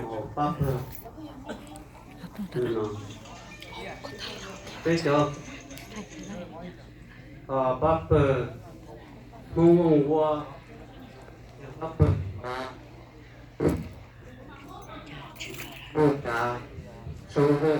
hauv pab pawg no, peb cov pab pawg Hmoob Vooj Vuab, pab pawg Tuj Kav, Soob Hwj,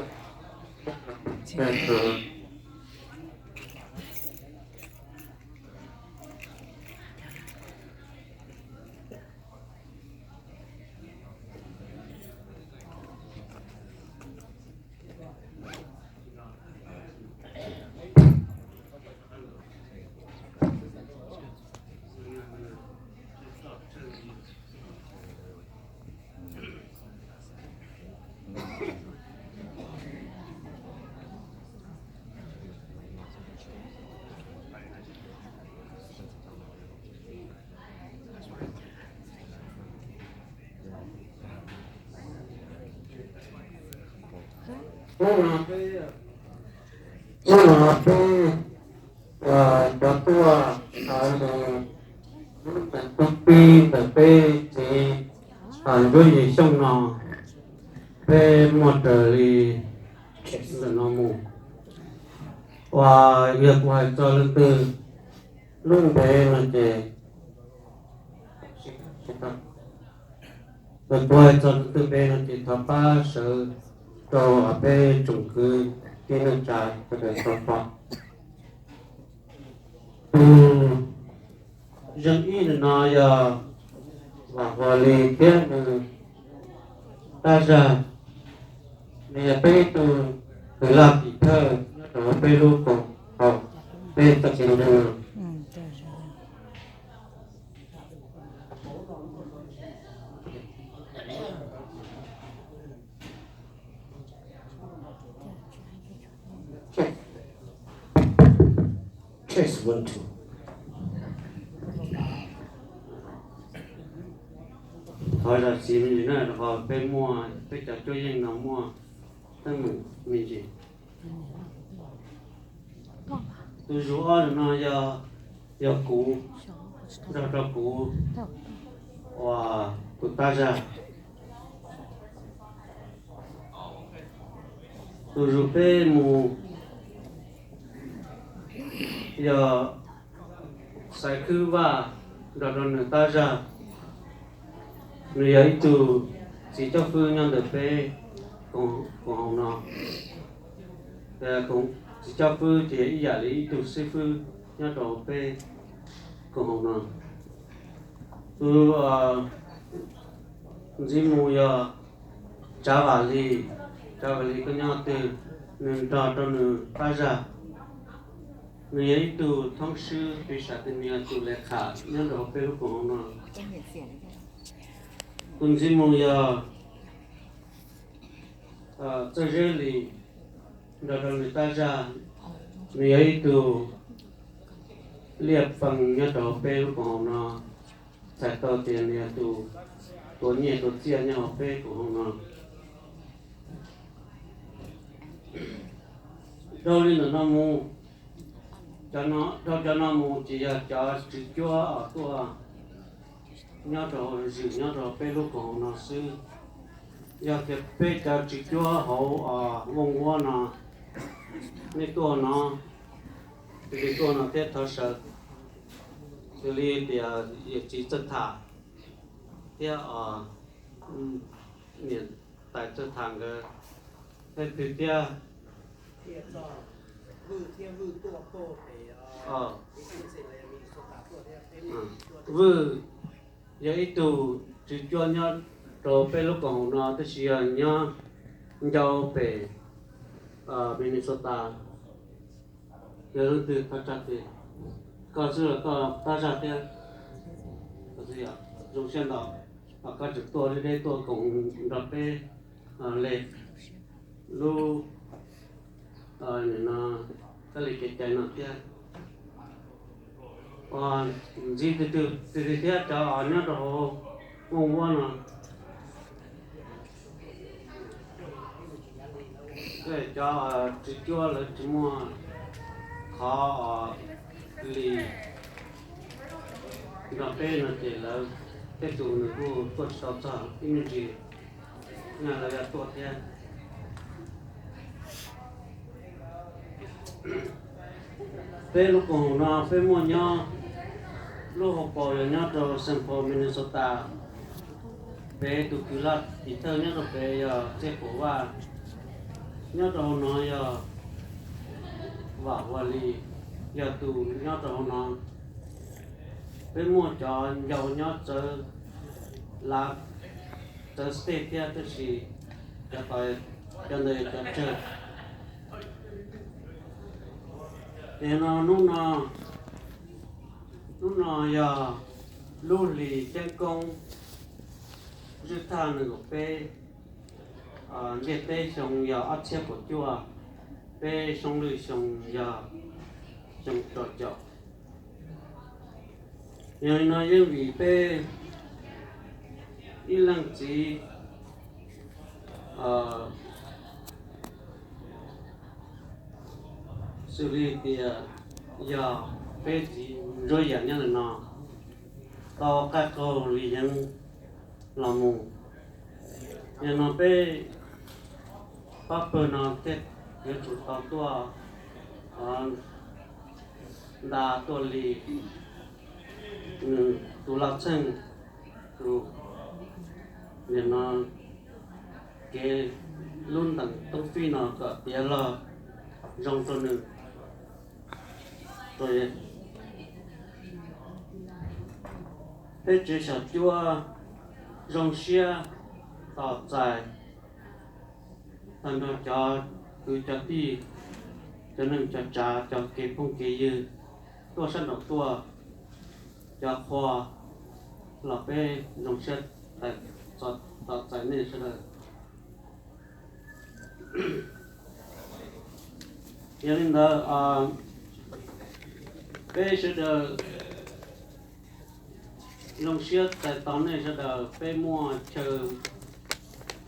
Hnub no peb cov tuaj, lub ntees tub pib ntawm peb txiv Ntsuab Yim Xyooj no, peb muaj raws li ntawm no mus. Uas yog kuv hais txog leej twg lub npe no ces, yog kuv hais txog leej twg npe no ces thov pab sawv rau peb tsoom kwv tij neej tsa sawv daws tau pom. Tus zeej ib ntawm no yog Vam Huas Lis thiab nws tab zag, nws yog peb ib tug kwv lag tim thawj nyob rau peb lub koom haum, peb txoj kev ntseeg no. Test one, two. Thov zam txim me ntsis na, rau qhov peb muaj, peb cov cuab yeej no muaj teeb meem me ntsis. Tus zus ob no yog, yog kuv, nrog rau kuv uas tus tab zag. Tus zus peb mus yog Xaiv Khwb Vaj nrog rau nws tab zag. Nws yog ib tug txiv coj fwb nyob ntawm peb koom haum no. Txiv coj fwb ces ib yam li ib tug xib fwb nyob rau peb koom haum no. Tus ntxiv mus yog Tsav Vam Lis. Tsav Vam Lis koj nyob twg? Nws nrog rau nws tab zag. Nws yog ib tug thoob swb, piv xam tias nws yog tus le kham nyob rau peb lub koom haum no. Tus ntxiv mus yog Txawj Zeb Lis nrog rau nws tab zag. Nws yog ib tug liaj pees nyob rau peb lub koom haum no. Txhais tau tias nws yog tus tuav nyiaj tuav txiaj nyob hauv peb koom haum no. Dhau li ntawm no mus, dhau cov no mus ces yog cov tswv cuab tuaj nyob rau, zwm nyob rau peb lub koom haum no xwb. Yog tias peb cov tswv cuab hauv Vooj Vuab no, nej tuaj no, xws li tuaj no thiab thov sawv, xws li tias yawm txiv Txawj Tham thiab niam tais Txawj Tham nkawd, leej twg thiab? Vwj yog ib tug tswv cuab nyob rau peb lub koom haum no tab sis yog nyob ncau pem Minnesota. Yog leej twg thov tsa tes, koj xwb los koj tab zaj thiab? Zoo siab ntau, koj tseem tuaj deb deb tuaj koom nrog peb le lub, nim no, kab li kev cai no thiab. Ntxiv tus twg thiab cov nyob rau hauv Vooj Vuab no? Cov tswv cuab lawv tsis muaj qhov li nrog peb no ces lawv tej tus nws kuj tuaj tsis tau txog ib me ntsis. Lawv yuav tuaj thiab. Peb lub koom haum no peb muaj nyob, lub hauv paus yog nyob rau Saint Paul, Minnesota. Peb tus kwv Laj Tim Thawj nyob rau pem yog Txhiaj Pum Vaj, nyob rau hauv no yog Vam Ua Lis, yog tus nyob rau hauv no. Peb muaj cov ncau nyob txawv lav, txawv state thiab, tab sis cov ntawd yog cov tsawg. Ces no hnub no, hnub no yog lub hlis ceeb koob zwj thaj nees nkaum peb, ntiaj teb xyoo yog ob txhiab kaum cuaj, peb xyoo lwm xyoo yog xyoo rau caum. Yog li no yeej vim peb ib leej txiv xws li tias yog peb txiv Ntsuab Yias nyob ntawm no tau qaij qaug li yeev los mus. Yog no peb pab pawg no thiaj yuav tsum tau tuaj nta tuaj li nws tus laj txheej, tus, nim no kev lub ntees toob fib no kom tiav log zoo rau nws. Peb tsev xyom cuab zoo siab tos txais tag nrho cov kwv cov tij, cov neej cov tsav, cov kev phooj kev ywg tuaj sab nraum tuaj, cov qhua los peb zoo siab tos txais nej sawv daws. Yog li ntawd, peb sawv daws zoo siab txais tos nej sawv daws, peb muaj chaw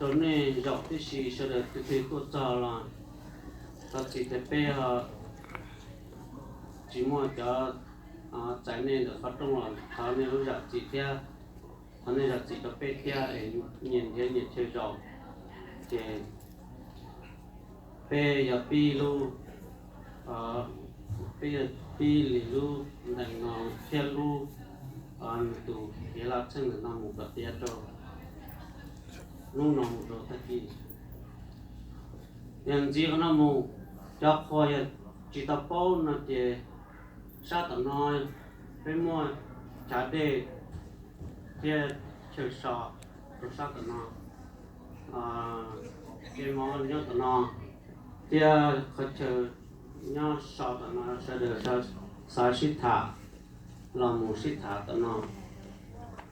rau nej zaum tib si, sawv daws tus twg tuaj txog los thov txim tias peb tsis muaj cov txais nej ntawm qhov rooj los thov nej lub zam txim thiab, thov nej zam txim rau peb thiab es nyias nrhiav nyias chaw zaum. Ces peb yuav pib lub, peb yuav pib li lub ntees no thiab lub, nws tus kev laj txheej ntawm no mus kom tiav rau hnub no mus rau tag kis. Yog ntxiv qhov no mus, cov qhua yog tsis tau paub no ces sab tom no peb muaj chav dej thiab chaw so rau sab tom no, kev mov nyob tom no, thiab qhov chaw nyob so tom no sawv daws xav sib tham los mus sib tham tom no.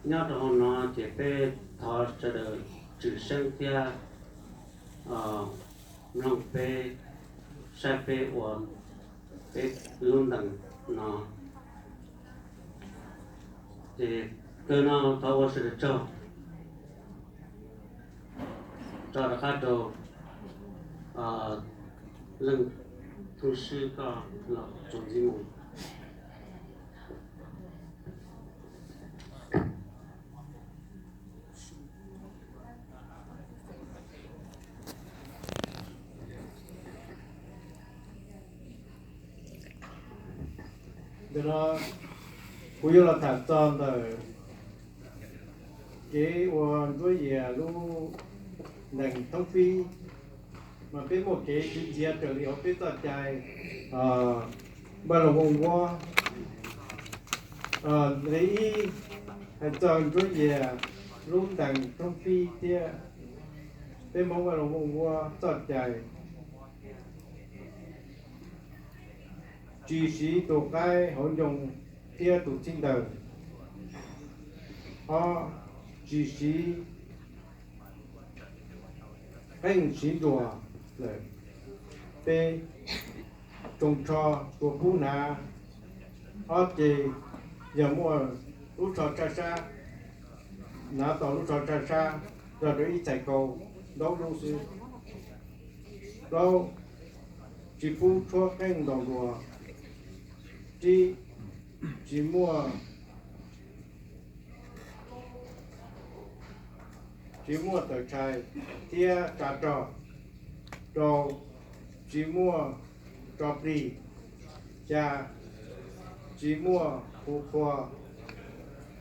Nyob rau hauv no ces peb thov sawv daws tswm seeb thiab mloog peb, saib peb ua peb lub ntees no. Ces kawg no thov ua sawv daws tsaug, tso rov qab rau leej thoob swb koj los txuas ntxiv mus. Ntawm no kuv yuav los tham txog ntawm kev ua Ntsuab Yias lub ntees thoob fib, mas peb muaj kev khwv txiav raws li hauv peb txoj cai Npaj Loos Vooj Vuab. Ib, hais txog Ntsuab Yias lub ntees thoob fib thiab peb Hmoob Npaj Loos Vooj Vuab txoj cai tsis siv tus qaib hauv ncoo thiab tus txhib ntawg. Ob, tsis siv qeej siv nruas lawm. Peb, tsoos tsho tua pub hnav. Ob ceg, yog muaj lub tsho tsaj sab, hnav tau lub tsho tsaj sab tso rau ib txhais kaus ntaub dub xwb. Plaub, tsis pub tshuab qeej ntaus nruas. Tsib, tsis muaj tsis muaj tawm tshais thiab tsa rog. Rau, tsis muaj tso plig. Xya, tsis muaj hu qhua.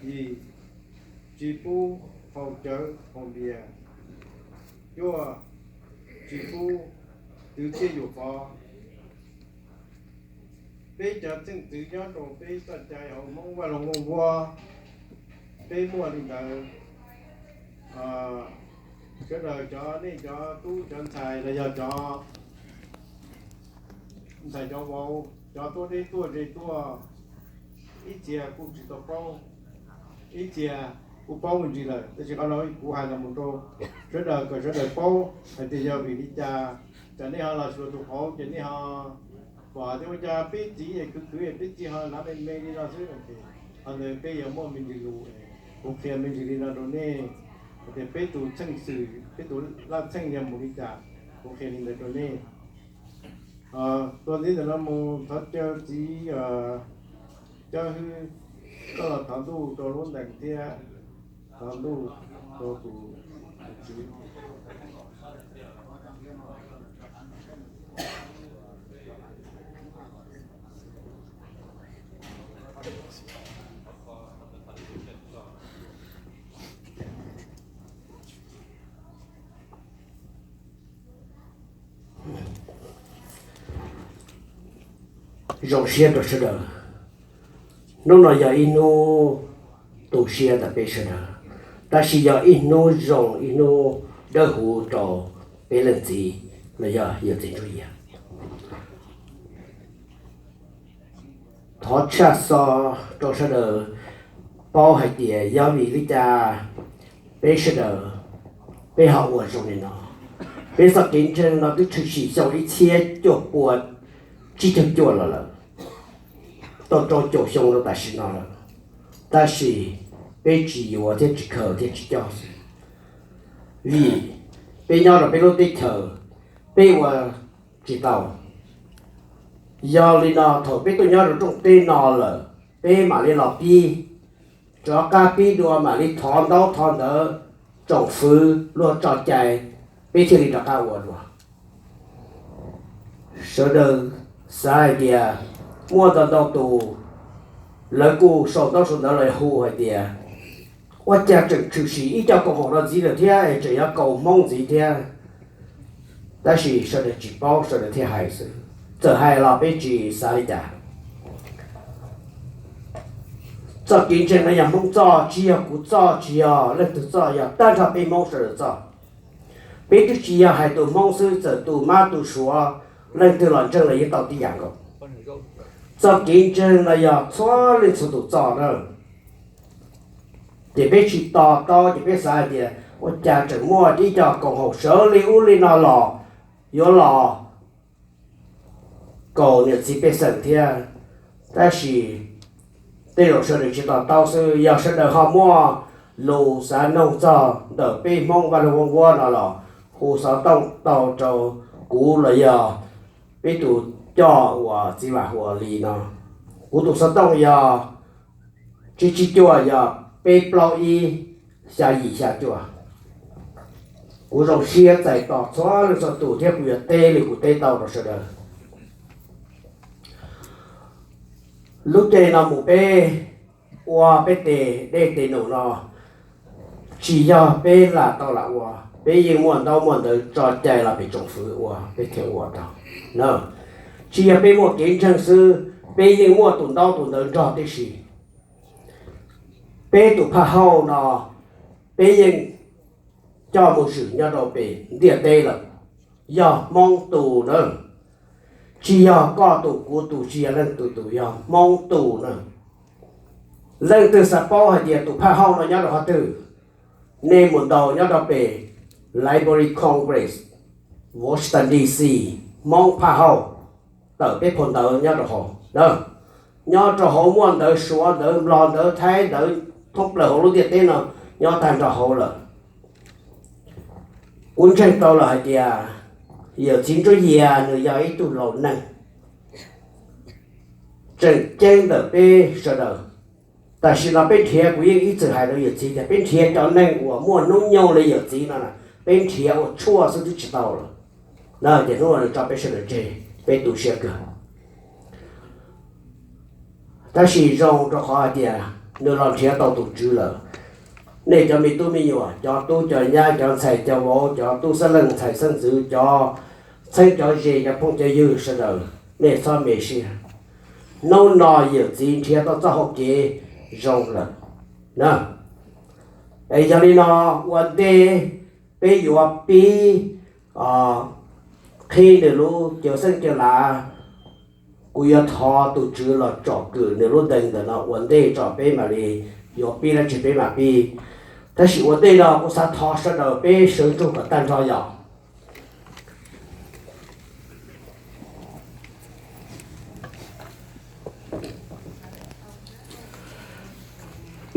Yim, tsis pub haus cawv haus npias. Cuaj, tsis pub twv txiaj yuam pov. Peb cov txheej txwv nyob rau peb txoj cai hauv Hmoob Vaj Loog Vaaj Npuab, peb muaj li ntawd. Sawv daws cov nej cov tub cov ntxhais los yog cov ntxhais cov vauv, cov tuaj deb tuaj ze tuaj, ib txhia kuj tsis tau paub, ib txhia kuj paub me ntsis lawm, tab sis qhov no kuv hais los mus rau sawv daws kom sawv daws paub hais tias yog vim li cas, cas nej ho los xyuas tus qauv ces nej ho pom tias ua cas peb txiv es khwv khwv es peb txiv ho hnav me me li no xwb. Qhov ntawd peb yuav muaj me ntsis lus, kuv qhia me ntsis li no rau nej, hais tias peb tus txheej xwm peb tus laj txheej yog mus li cas, kuv qhia li ntawd rau nej. Tuaj ntxiv ntawm no mus thov caw txiv Coj Hwb, koj los thov ntuj rau lub ntees thiab thov ntuj rau tus tswv. Zoo siab rau sawv daws. Hnub no yog ib hnub tu siab ntawm peb sawv daws, tab sis yog ib hnub zoo ib hnub dawb huv rau peb leej txiv los yog yawm txiv Ntsuab Yias. Thov tshaj xov rau sawv daws paub hais tias yog vim li cas peb sawv daws peb ho ua zoo li no. Peb txoj kev ntseeg no twb tshwm sim xyoo ib txhiab cuaj pua tsib caug cuaj los lawm, tau rau caum xyoo rau tam sim no lawm, tab sis peb tsis yuav thiab tsis khaws thiab tsis coj xwb, vim peb nyob rau peb lub teb chaws peb ua tsis tau. Yog li no thaum peb tuaj nyob rau rooj teb no lawm, peb mam li los pib, rov qab pib dua mam li thov ntaub thov ntawv, tsoom fwv luag tso cai, peb thiaj li rov qab ua dua. Sawv daws xav hais tias muaj ntau ntau tus lawv kuj sau ntaub sau ntawv los hu hais tias ua cas tseem tshwm sim ib co koom haum no ntxiv lawm thiab es tseem yuav kaus Hmoob ntxiv thiab. Tab sis sawv daws tsis paub sawv daws thiaj hais xwb, txawm hais los peb tsis xav li cas. Txoj kev ntseeg no yog Hmoob txoj, tsis yog kuv txoj, tsis yog leej twg txoj, yog tag nrho peb Hmoob sawv daws txoj. Peb twb tsis yog hais tus Hmoob xwb, txawm tus Mab tus Suav, leej twg los ntseeg los yeej tau tib yam nkaus. Txoj kev ntseeg no yog txhua leej txhua tus txoj na. Ces peb tsis to taub ces peb xav hais tias ua cas tseem muaj tib co koom haum sawv li ub li no los yuav los kaus niam txiv pej xeem thiab. Tab sis tej zaum sawv daws tsis to taub xwb, yog sawv daws ho muaj lus xav noog txog ntawm peb Hmoob Vaj Loog Vaaj Npuab no los hu xov tooj tau rau kuv los yog peb tus coj uas txiv Vam Huas Lis no. Kuv tus xov tooj yog tsib tsib cuaj yog peb plaub ib xya yim xya cuaj. Kuv zoo siab txais tos txhua leej txhua tus thiab kuv yuav teb li kuv teb tau rau sawv daws. Lub caij no mus peb ua peb tes dej tes num no tsis yog peb lam tau lam ua, peb yeej muaj ntaub muaj ntawv tso cai los pem tsoom fwv ua peb thiaj ua tau na. Tsis yog peb muaj kev ntseeg xwb, peb yeej muaj tus ntaub tus ntawv nrog tib si. Peb tus phaj hauj no peb yeej coj mus zwm nyob rau pem ntiaj teb lawm, yog Hmoob tus na. Tsis yog koj tus kuv tus, tsis yog leej twg tus, yog Hmoob tus na. Leej twg xav paub hais tias tus phaj hauj no nyob rau qhov twg, nej mus ntaus nyob rau pem Library Congress, Washington D C, Hmoob phaj hauj, tawm peb phau ntawv nyob rau hauv na. Nyob rau hauv muaj ntawv Suav, ntawv Nplog, ntawv Thaib, ntawv thoob plaws hauv lub ntiaj teb no nyob tag nrho hauv lawm. Kuv ntseeg tau lawm hais tias yawm txiv Ntsuab Yias nws yog ib tug laus neeg tseem ceeb ntawm peb sawv daws. Tam sim no peb nrhiav, kuv yeej ib txwm hais rau yawm txiv tias peb nrhiav cov neeg uas muaj hnub nyoog li yawm txiv no, peb nrhiav ua tshuaj xwb twb tsis tau lawm. Na ces hnub no nws tso peb sawv daws tseg, peb tu siab kawg. Tab sis zoo rau qhov hais tias nws los nrhiav tau tus tswv lawm. Nej cov me tub me nyuam, cov tub cov nyab, cov ntxhais cov vauv, cov tub xeeb leej ntxhais xeeb ntxwv, cov txheeb cov ze, cov phooj cov ywg sawv daws, nej txhob me siab. Hnub no yawm txiv nrhiav tau txoj hau kev zoo lawm na. Es yog li no, ua ntej peb yuav pib qhib nws lub cawv xeeb cawv lav, kuv yuav thov tus tswv los tsom kwm nws lub ntees ntawm no ua ntej tso peb mam li yuav pib dab tsi peb mam pib. Tab sis ua ntej no kuv xav thov sawv daws peb sawv ntsug kom tag nrho yom.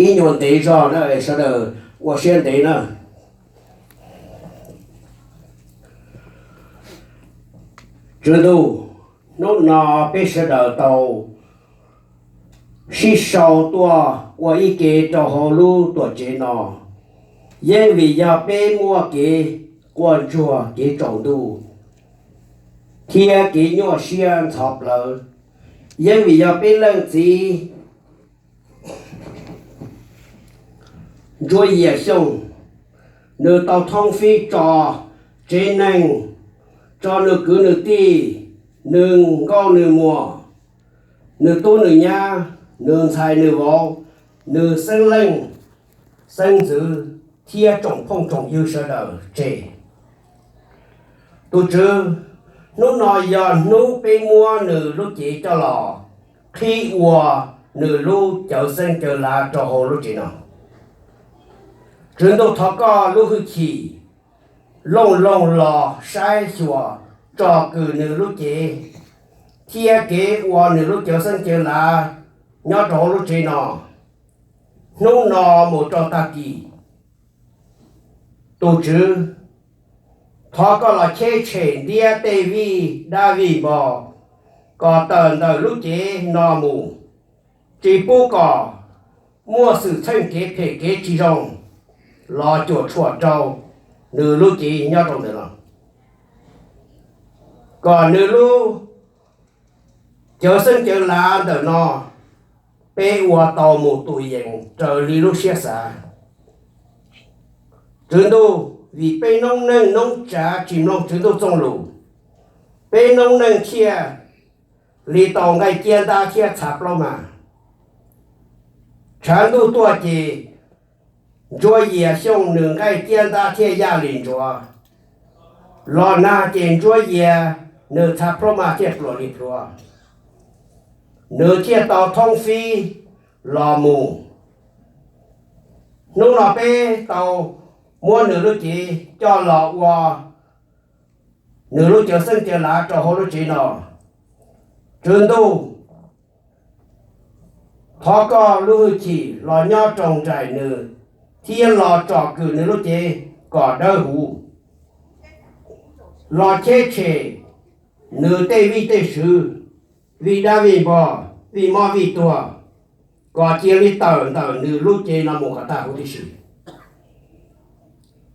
Ib nyuag ntev zog na, sawv daws ua siab ntev na. Tswv ntuj, hnub no peb sawv daws tau sib sau tuaj ua ib ke rau hauv lub tuam tsev no, yeej vim yog peb muaj kev quaj ntsuag kev tsaus ntuj thiab kev nyuaj siab ntxhov plawv. Yeej vim yog peb leej txiv Ntsuab Yias Xyooj, nws tau thoob fib tso tsev neeg, tso nws kwv nws tij, nws nkauj nws muam, nws tub nws nyab, nws ntxhais nws vauv, nws xeeb leej xeeb ntxwv thiab tsoom phooj tsoom ywg sawv daws tseg. Tus Tswv, hnub no yog hnub peb muab nws lub cev coj los qhib ua nws lub cawv xeeb cawv lav rau hauv lub tsev no. Tswv ntuj, thov koj lub hwj chim looj loog los saib xyuas tsom kwm nws lub cev thiab kev ua nws lub cawv xeeb cawv lav nyob rau hauv lub tsev no hnub no mus rau tag kis. Tus Tswv, thov koj los cheb tshem ntiab tej vij dab vij npog kom tawm ntawm lub cev no mus, tsis pub kom muaj xwm txheej kev phem kev tsis zoo los cuam tshuam rau nws lub cev nyob rau ntawm no, kom nws lub cawv xeeb cawv lav ntawm no peb ua tau mus tus yees raws li lub siab xav. Tswv ntuj, vim peb noob neej noob tsav tsis mloog Tswv ntuj txoj lus, peb noob neej thiaj li tau nqaij ciab ntab thiab txha plaub mas. Tshav ntuj tuaj ces Ntsuab Yias Xyooj nws nqaij ciab ntab thiaj yaj li ntsuav, los nag ces Ntsuab Yias nws txha plaub mas thiaj pluam li plhuav, nws thiaj tau thoob fib los mus. Hnub no peb tau muab nws lub cev coj los ua nws lub cawv xeeb cawv lav rau hauv lub tsev no. Tswv ntuj, thov koj lub hwj chim los nyob rau nraim nws thiab los tsom kwm nws lub cev kom dawb huv, los cheb tshem nws tej vij tej sw, vij dab vij npog, vij mob vij tuag, kom cia li tawm ntawm nws lub cev no mus kom tag huv tib si.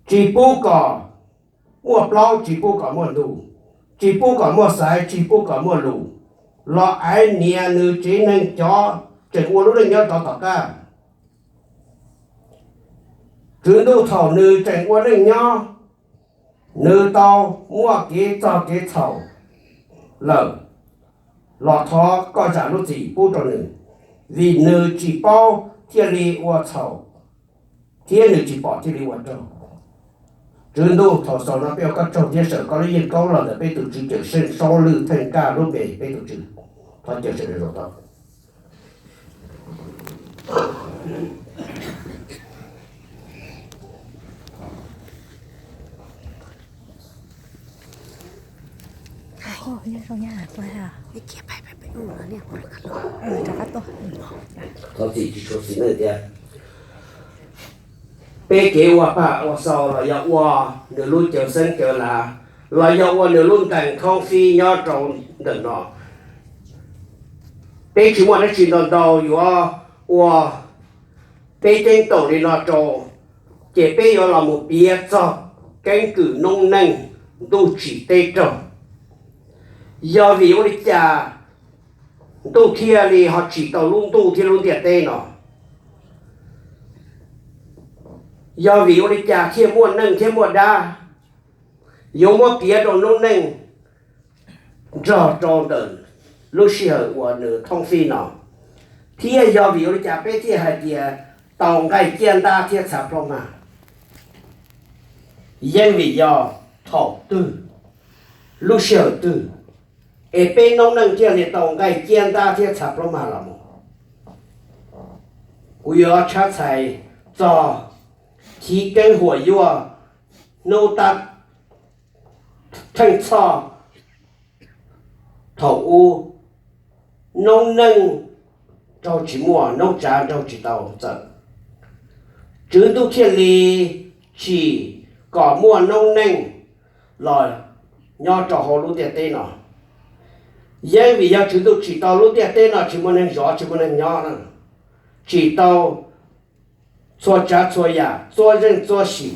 Tsis pub kom muaj plaub, tsis pub kom muaj ntug, tsis pub kom muaj xaiv, tsis pub kom muaj lus los aiv nias nws tsev neeg cov tseem ua lub neej nyob rov tom qab. Tswv ntuj, thaum nws tseem ua neej nyob, nws tau muaj kev txog kev txhaum lawm, los thov koj zam lub txim pub rau nws, vim nws tsis paub thiaj li ua txhaum, thiab nws tsis pom thiaj li ua raug. Tswv ntuj, thaum xaus no peb ua koj tsaug thiab sawv koj lub yeej kaub los ntawm peb tus Tswv Cawm Seej Saub Lwj Theej Kaj lub npe, peb tus Tswv. Thov Cawm Seej zaum tau. Thov txim tsis tshua xis neej tias peb kev ua pam ua xaus los yog ua nws lub cawv xeeb cawv lav, los yog ua nws lub ntees thoob fib nyob rau ntawm no, peb tsis muaj dab tsi ntau ntau yuav ua Peb ceeb toom li no rau, ces peb yuav los mus piav txog keeb kwm noob neej ntuj tsim teb raug. Yog vim ua li cas ntuj thiaj li ho tsim tau lub ntuj thiab lub ntiaj teb no? Yog vim ua li cas thiaj muaj neeg thiab muaj dab? Yuav muab piav rau noob neej nrog rau ntawm lub sij hawm uas nws thoob fij no, thiab yog vim ua li cas peb thiaj hais tias tau nqaij ciab ntab thiab txha plaub mag? Yeej vim yog thaum twg, lub sij hawm twg, es peb noob neej thiaj li tau nqaij ciab ntab thiab txha plaub mag los mus? Kuv yuav tshab txhais txog chiv keeb huam yuaj hnub tab theej txhoj thaum ub, noob neej raug tsis muaj, noob tsav raug tsis tau txawm, Tswv Ntuj thiaj li tsim kom muaj noob neej los nyob rau hauv lub ntiaj teb no. Yeej vim yog Tswv Ntuj tsim tau lub ntiaj teb no tsis muaj neeg zov tsis muaj neeg nyob, tsim tau txhua tsav txhua yam txuab zeej txuab sim,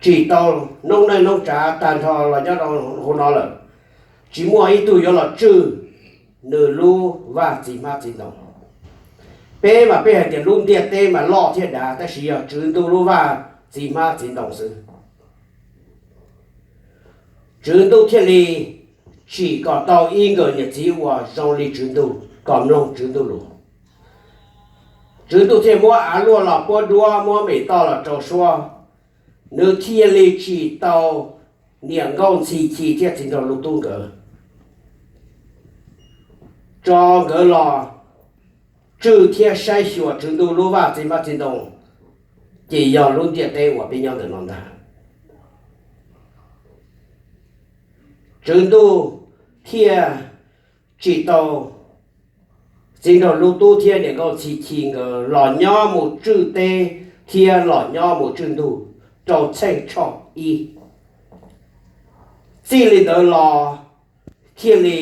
tsim tau noob neej noob tsav tag nrho los nyob rau hauv no lawm, tsis muaj ib tug yuav los tswj nws lub vaj txiv hmab txiv ntoo. Peb mas peb hais tias lub ntiaj teb mas loj thiab dav, tab sis yog Tswv Ntuj lub vaj txiv hmab txiv ntoo xwb. Tswv Ntuj thiaj li tsim kom tau ib nkawm niam txiv uas zoo li Tswv Ntuj kom mloog Tswv Ntuj lus. Tswv Ntuj thiaj muab av luaj los puab duab, muab mem toj los rau suab. Nws thiaj li tsim tau niam nkauj Ntxhi Ci thiab txiv nraug Lub Tub nkawd, tso nkawd los tswj thiab saib xyuas Tswv Ntuj lub vaj txiv hmab txiv ntoo, ces yog lub ntiaj teb uas peb nyob ntawm no ntag. Tswv Ntuj thiaj tsim tau txiv nraug Lub Tub thiab niam nkauj Ntxhi Ci nkawd los nyob mus tswj teb thiab los nyob mus tswj ntuj rau txheej tshoj ib. Txij li ntawd los thiaj li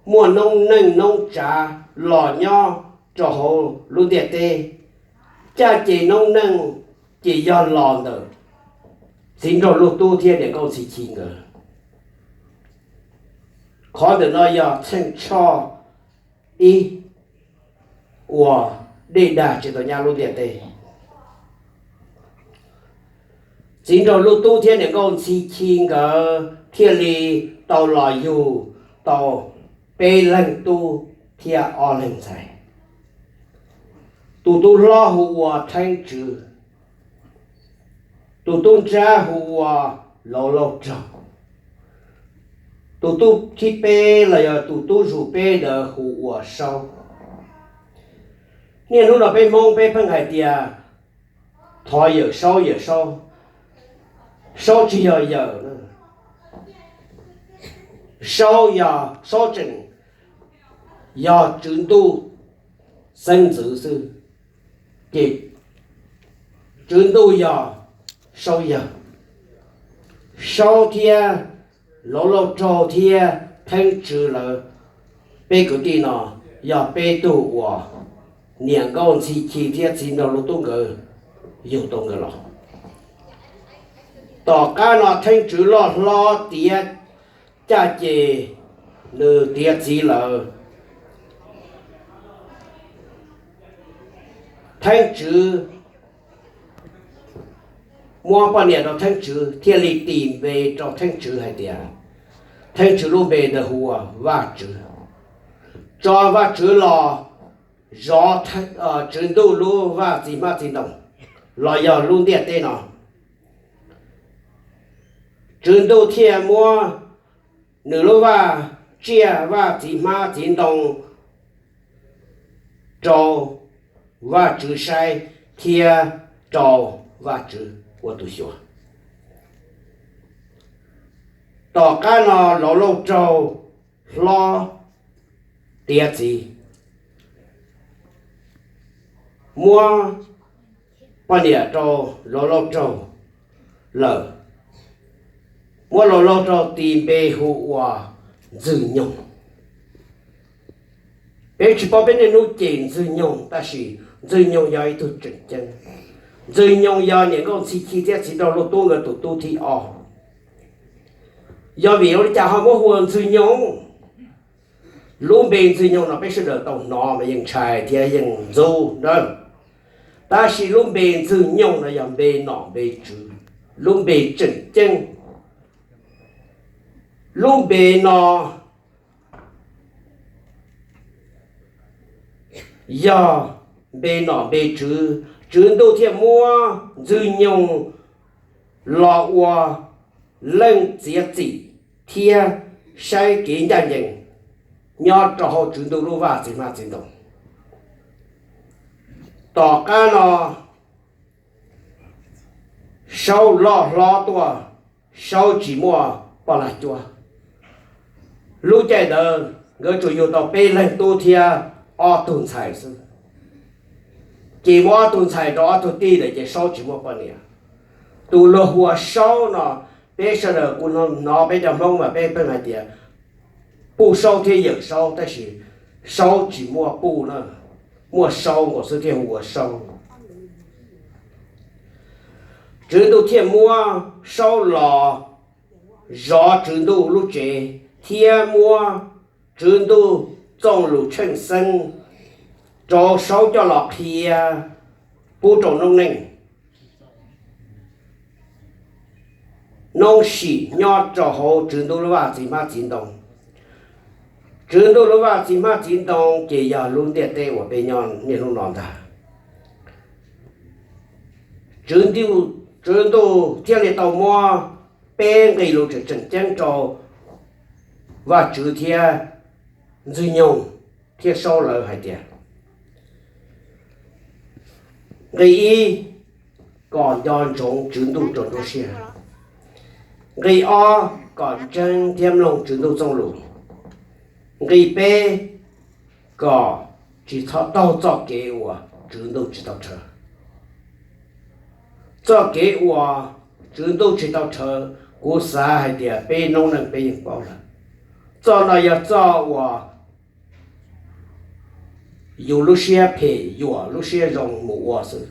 muaj noob neej noob tsav los nyob rau hauv lub ntiaj teb. Caj ces noob neej ces yog los ntawm txiv nraug Lub Tub thiab niam nkauj Ntxhi Ci nkawd. Qhov ntawm no yog txheej tshoj ib uas dej dag tsis tau nyab lub ntiaj teb. Txiv nraug Lub Tub thiab niam nkauj Ntxhi Ci nkawd thiaj li tau los yug tau peb leeg tub thiab ob leeg ntxhais. Tus tub hlob hu ua Theeb Tswv, tus tub ntsab hu ua Lauj Lauj Raug, tus tub thib peb los yog tus tub zus peb ntawd hu ua Saub. Niaj hnub no peb Hmoob peb pheej hais tias thov yawm Saub, yawm Saub. Saub tsis yog yawm, Saub yog, Saub tseem yog Tswv Ntuj xeeb ntxwv xwb, ces Tswv Ntuj yog Saub yawg. Saub thiab Lauj Lauj Raug thiab Theeb Tswv lawv peb kwv tij no yog peb tug uas niam nkauj Ntxhi Ci thiab txiv nraug Lub Tub nkawd yug tau nkawd los. Tom qab no Theeb Tswv loj hlob tiav caj ces nws tiav txiv lawm. Theeb Tswv muab poj niam rau Theeb Tswv thiaj li tis npe rau Theeb Tswv hais tias, Theeb Tswv lub npe ntawd hu ua Vaj Tswv. Tso Vaj Tswv los zov Tswv Ntuj lub vaj txiv hmab txiv ntoo los yog lub ntiaj teb no. Tswv Ntuj thiaj muab nws lub vaj tsiaj vaj txiv hmab txiv ntoo rau Vaj Tswv saib thiab rau Vaj Tswv ua tus xyuas. Tom qab no Lauj Lauj Raug hlob tiav txiv, muab poj niam rau Lauj Lauj Raug lawm, muab Lauj Lauj Raug tis npe hu ua Ntxwg Nyoog. Peb tsis paub peb niaj hnub ces Ntxwg Nyoog, tab sis Ntxwg Nyoog yog ib tug tseem ceeb. Ntxwg Nyoog yog niam nkauj Ntxhi Ci thiab Txiv Nraug Luj Tub nkawd tus tub thib ob. Yog vim ua li cas ho muab hu ua Ntxwg Nyoog? Lub npe Ntxwg Nyoog no peb sawv daws tau hnov mas yeej ntshai thiab yeej ntxub na. Tab sis lub npe Ntxwg Nyoog no yog npe nom npe tswv, lub npe tseem ceeb. Lub npe no yog npe nom npe tswv, Tswv Ntuj thiaj muab Ntxwg Nyoog los ua leej txiav txim thiab saib kev ncaj ncees nyob rau hauv Tswv Ntuj lub vaj txiv hmab txiv ntoo. Tom qab no Saub loj hlob tuaj, Saub tsis muaj poj lag cuab. Lub caij ntawd nkawd tsuas yug tau peb leeg tub thiab ob tug ntxhais xwb. Ces muab ob tug ntxhais rau ob tug tij lawm ces Saub tsis muaj poj niam. Tus luag hu ua Saub no, peb sawv daws kuv hnov peb cov Hmoob mas peb pheej hais tias Puj Saub thiab Yawm Saub, tab sis Saub tsis muaj Puj na, muaj Saub nkaus xwb thiaj hu ua Saub. Tswv Ntuj thiaj muab Saub los zov Tswv Ntuj lub tsev thiab muab Tswv Ntuj Txooj Lus Tsheej Xeeb rau Saub coj los qhia pub rau noob neej noob sim nyob rau hauv Tswv Ntuj lub vaj txiv hmab txiv ntoo. Tswv Ntuj lub vaj txiv hmab txiv ntoo ces yog lub ntiaj teb uas peb nyob niaj hnub no ntag. Tswv Ntuj thiaj li tau muab peb nqe lus tseem tseem ceeb rau Vajtswv thiab Ntxwg Nyoog thiab Saub lawv hais tias, nqe ib, kom nco ntsoov Tswv Ntuj rau nruab siab. Nqe ob, kom ntseeg thiab mloog Tswv Ntuj Txooj Lus. Nqe peb, kom tsis txhob taug txoj kev uas Tswv Ntuj tsis tau rhawv. Txoj kev uas Tswv Ntuj tsis tau rhawv, kuv xav hais tias peb noob neej peb yeej paub lawm. Txoj no yog txoj uas yus lub siab phem yuam lub siab zoo mus ua xwb.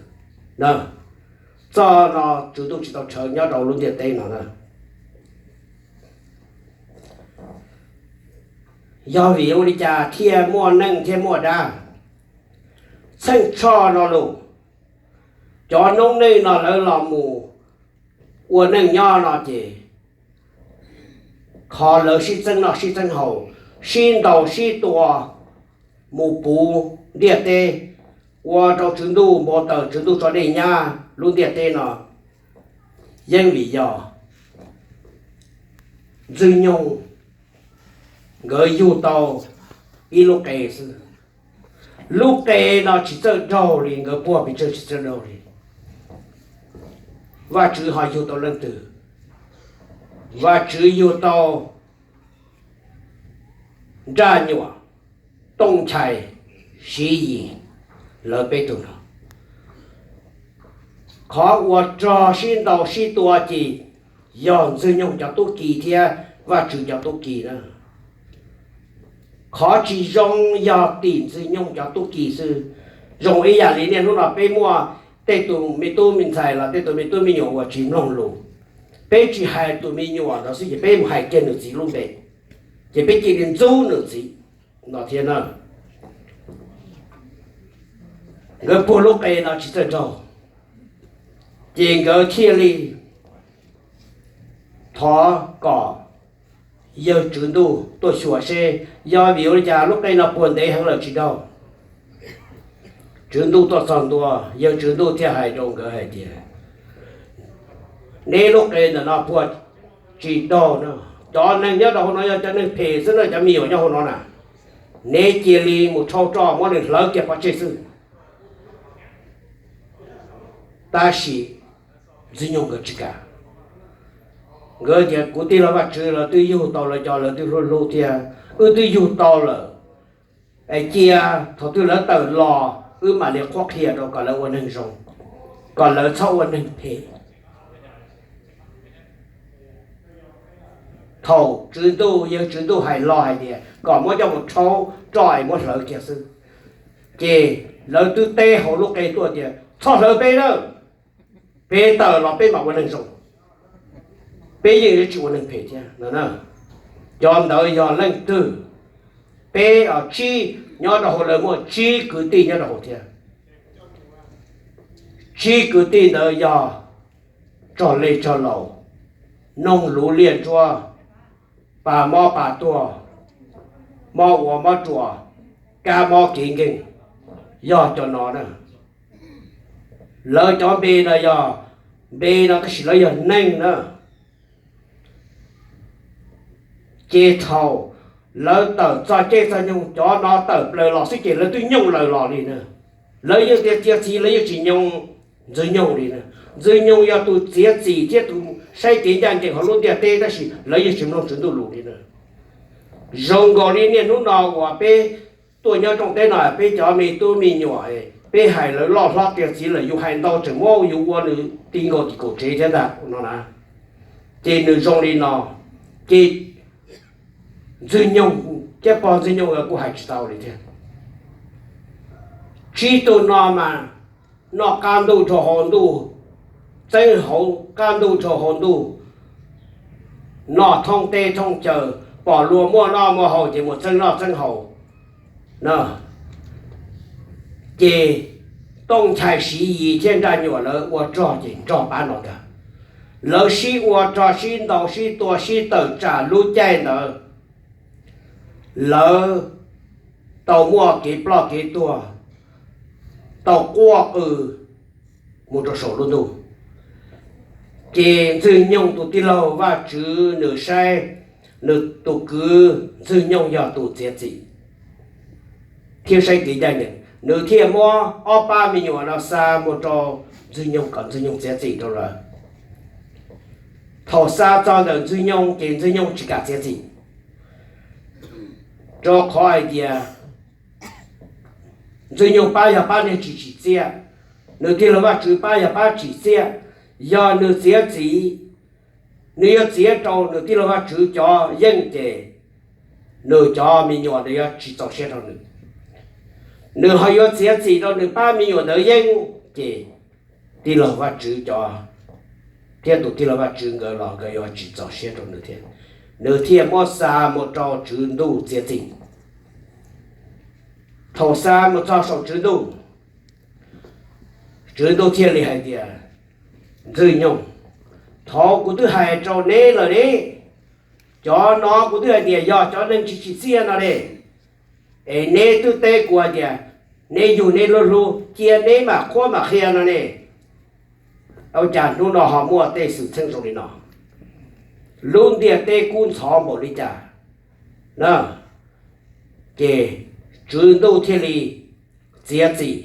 Txoj no Tswv Ntuj tsis tau rhawv nyob rau lub ntiaj teb no na. Yog vim ua li cas thiaj muaj neej thiab muaj dab? Txheej tshoj no los, cov noob neej no lawv los mus ua neej nyob no ces qhov lawv sib txeeb noj sib txeeb haus, sib ntaus sib tua mus puv ntiaj teb, ua rau Tswv Ntuj npau taws, Tswv Ntuj tso dej nyab lub ntiaj teb no, yeej vim yog Ntxwg Nyoog nkawd yug tau ib lub qe xwb. Lub qe no tsis txawj raug li, nkawd puag pes tsawg tsis txawj raug li. Vajtswv ho yug tau leej twg? Vajtswv yug tau Nraj Nyuam, Tooj Nchai, Siv Yis, lawv peb tug no. Qhov uas rog sib ntaus sib tua ces yog Ntxwg Nyoog cov tub ki thiab Vajtswv cov tub ki na. Qhov tsis zoo yog tim Ntxwg Nyoog cov tub ki xwb. Zoo ib yam li niaj hnub no peb muaj tej tus me tub me ntxhais los tej tus me tub me nyuam uas tsis mloog lus, peb tsis hais tus me nyuam ntawd xwb ces peb mus hais kiag nws txiv lub npe, ces peb cia li ntxub nws txiv no thiab na. Nkawd puag lub qe no tsis txawj raug, ces nkawd thiaj li thov kom yawg Tswv Ntuj tuaj xyuas seb yog vim ua li cas lub qe no puag ntev heev lawm tsis raug. Tswv Ntuj tuaj txog ntua, yawg Tswv Ntuj thiaj hais rau nkawd hais tias, neb lub qe ntawm no puag tsis raug no. Cov neeg nyob rau hauv no yog cov neeg phem xwb na, cov me nyuam nyob hauv no na. Neb cia li mus rhau roj muab nws hlawv kiag pov tseg xwb. Tab sis Ntxwg Nyoog nkawd tsis kam. Nkawd tias kuv tij laug Vaj Tswv lawv twb yug tau lawv cov, lawv twb hlub hlub thiab, wb twb yug tau lawm. Es cia thaum twg lawv tawm los wb mam li qhuab qhia rau kom lawv ua neeg zoo, kom lawv txhob ua neeg phem. Thaum Tswv Ntuj, yawg Tswv Ntuj hais los hais tias kom muab coj mus rhaub roj es muab hlawv kiag xwb, ces Lawv twb teb hauv lub qe tuaj tias txhob hlawv peb nawb, peb tawm los peb mam ua neeg zoo, peb yeej yuav tsis ua neeg phem thiab. Cov ntawd yog leej twg? Peb, tsib, nyob rau hauv lawv muaj tsib kwv tij nyob rau hauv thiab. Tsib kwv tij ntawd yog Tsog Lej Tsog Laus, Noog Luv Liaj Ntsuab, Pas Mob Pas Tuag, Mob Ua Mob Ruam, Kab Mob Kev Nkeeg, yog cov no na. Lawv cov npe no yog npe no tab sis lawv yog neeg na. Ces thaum lawv tawm txog caij txog nyoog cov no tawm plaws los xwb ces lawv twb nyooj laws los li na. Lawv yeej tias txiav txim, lawv yeej tsis nyooj Ntxwg Nyoog li na. Ntxwg Nyoog yog tus txiav txim thiab tus saib kev ncaj ncees hauv lub ntiaj teb tab sis lawv yeej tsis mloog Tswv Ntuj lus li na. Zoo nkaus li niaj hnub no uas peb tuaj nyob rooj teb no peb cov me tub me nyuam, peb hais lawv loj hlob tiav txiv lawm yus hais ntau tseem muab yus ua nws ti nkaus tim kaum tsev thiab ntag no na. Ces nws zoo li no, ces Ntxwg Nyoog thiab pog Ntxwg Nyoog kuj hais tsis tau li thiab. Tsib tug no mas noj qab ntuj dhau hauv ntuj, txeeb hauv qab ntuj dhau hauv ntuj, noj thoob teb thoob chaw, pom luag muaj noj muaj haus ces mus txeeb noj txeeb haus. Ces Tooj Nchai Siv Yis thiab Nraj Nyuam lawv ua rog ces nrog pab no ntag. Lawv sib ua rog sib ntaus sib tua sib tawm tsam lub caij ntawd lawv tau muaj kev ploj kev tuag, tau quaj qw mus rau saum lub ntuj. Ces Ntxwg Nyoog tus tij laug Vaj Tswv nws saib nws tus kwv Ntxwg Nyoog yog tus txiav txim thiab saib kev ncaj ncees, nws thiaj muab ob pab me nyuam no xa mus rau Ntxwg Nyoog kom Ntxwg Nyoog txiav txim rau lawv. Thaum xa txog ntawm Ntxwg Nyoog ces Ntxwg Nyoog tsis kam txiav txim, rau qhov hais tias Ntxwg Nyoog pab yog pab niag tsis tsim txiaj, nws tij laug Vaj Tswv pab yog pab tsim txiaj. Yog nws txiav txim, nws yuav txiav rau nws tij laug Vaj Tswv cov yeej ces nws cov me nyuam nws yuav tsis txaus siab rau nws. Nws ho yuav txiav txim rau nws pab me nyuam ntawd yeej ces tij laug Vaj Tswv cov thiab tus tij laug Vaj Tswv nkawd los nkawd yuav tsis txaus siab rau nws thiab. Nws thiaj muab xa mus rau Tswv Ntuj txiav txim. Thaum xa mus txog saum Tswv Ntuj, Tswv Ntuj thiaj li hais tias, Ntxwg Nyoog, thaud kuv twb hais rau neb lawm ne, cov no kuv twb hais tias yog cov neeg tsis tsim txiaj no ne, es neb twb teb kuv hais tias neb yug neb lub hlub cia neb mam qhuab mam qhia no ne. Ua cas hnub no ho muaj tej xwm txheej zoo li no? Lub ntiaj teb kub ntxhov npaum li cas na? Ces Tswv Ntuj thiaj li txiav txim